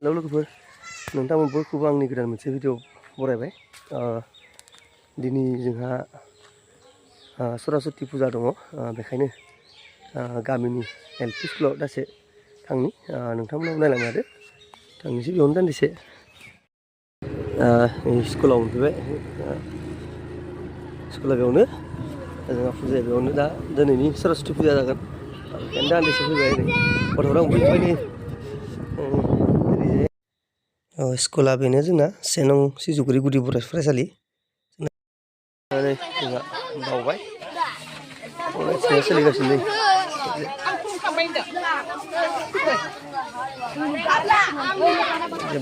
Hello लोगोफोर, नोंथांमोन बयखौबो आंनि गोदान मोनसे भिडिअ बरायबाय। दिनै जोंहा सरस्वती फुजा दङ, बेखायनो गामिनि एलपि स्कुलाव दासे थांनि। नोंथांमोनाबो नायलांनो हादो, थांनोसै बेयावनो दान्दिसे। स्कुलाव मोनफैबाय, स्कुला बेयावनो, जोंहा फुजाया बेयावनो। दा दिनैनि सरस्वती फुजा जागोन, बेखायनो दान्दिसे फैबाय। गथ'फोरा मोनफैबाय नै। स्कुला बेनो जोंना 1 नं सिजुगुरि गुदि फरायसालि। जोंहा बावबाय, सोलिगासिनो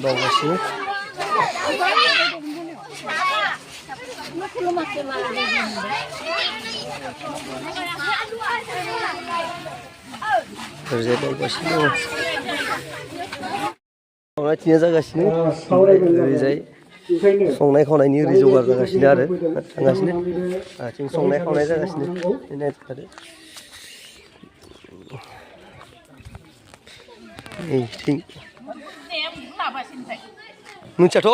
बावगासिनो। ओरैजाय बावगासिनो दङ, संनाय जागासिनो। ओरैजाय संनाय खावनायनि ओरै जगार जागासिनो आरो थांगासिनो। आथिं संनाय खावनाय जागासिनो। मिथियाथ'।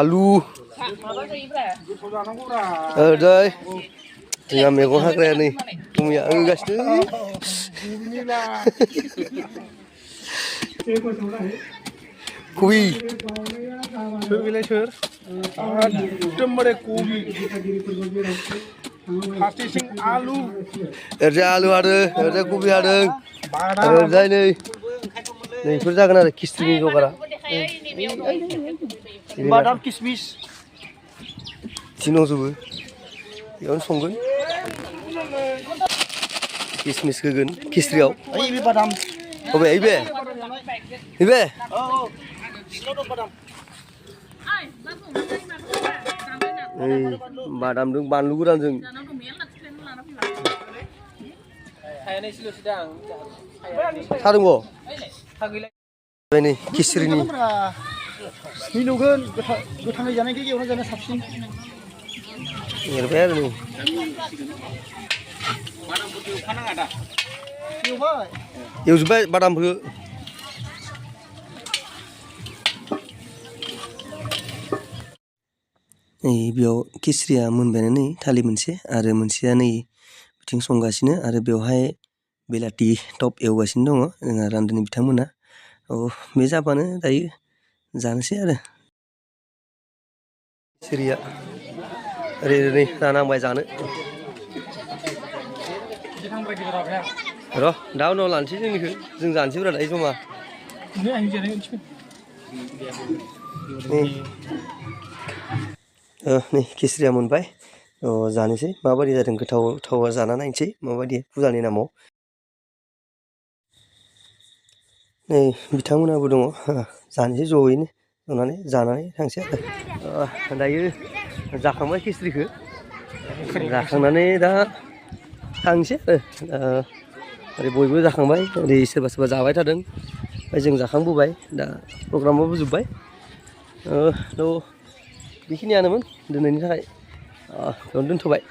आलु ओरैजाय जोंहा मैगं हाग्राया नै गुमैया होगासिनो। कबि सोर बेलाय सोर एकदमबारे कबि फारसेथिं आलु, ओरैजाय आलु हादों, ओरैजाय कबि हादों, ओरैजाय नै बेफोर जागोन आरो खिस्रिनि जगारा। बादाम किसमिस दिनजोबो बेयावनो संगोन। किसमिस होगोन खिस्रियाव। बबे ओइबे ओइबे बादामजों बानलु गोरानजों सादोंब' नै खिस्रिनि मिलौगोन। गोथाङै जानायनिख्रुइ एवना जानाया साबसिन। एरबाय आरो नै एवजोब्बाय बादामखौ। नै बेयाव खिस्रिया मोनबायानो नै थालि मोनसे, आरो मोनसेया नै बिथिं संगासिनो, आरो बेवहाय बेलाथि टप एवगासिनो दङ जोंहा रान्धुनि बिथांमोना। बे जाबानो दायो जानोसै आरो। खिस्रिया ओरै ओरै जानांबाय जानो। र' दा उनाव लानोसै जोंनिखौ, जों जानोसैब्रा दायो जमा। नै खिस्रिया मोनबाय, जानोसै माबायदि जादों। गोथाव थावा जाना नायनोसै माबायदि फुजानि नामाव। नै बिथांमोनाबो दङ, जानोसै जयैनो जानानै थांसै आरो। दायो जाखांबाय खिस्रिखौ, जाखांनानै दा थांसै आरो। ओरै बयबो जाखांबाय, ओरै सोरबा सोरबा जाबाय थादों, ओमफ्राय जों जाखांबोबाय। दा प्रग्रामाबो जोब्बाय। बेखिनियानोमोन दिनैनि थाखाय, बेयावनो दोनथ'बाय।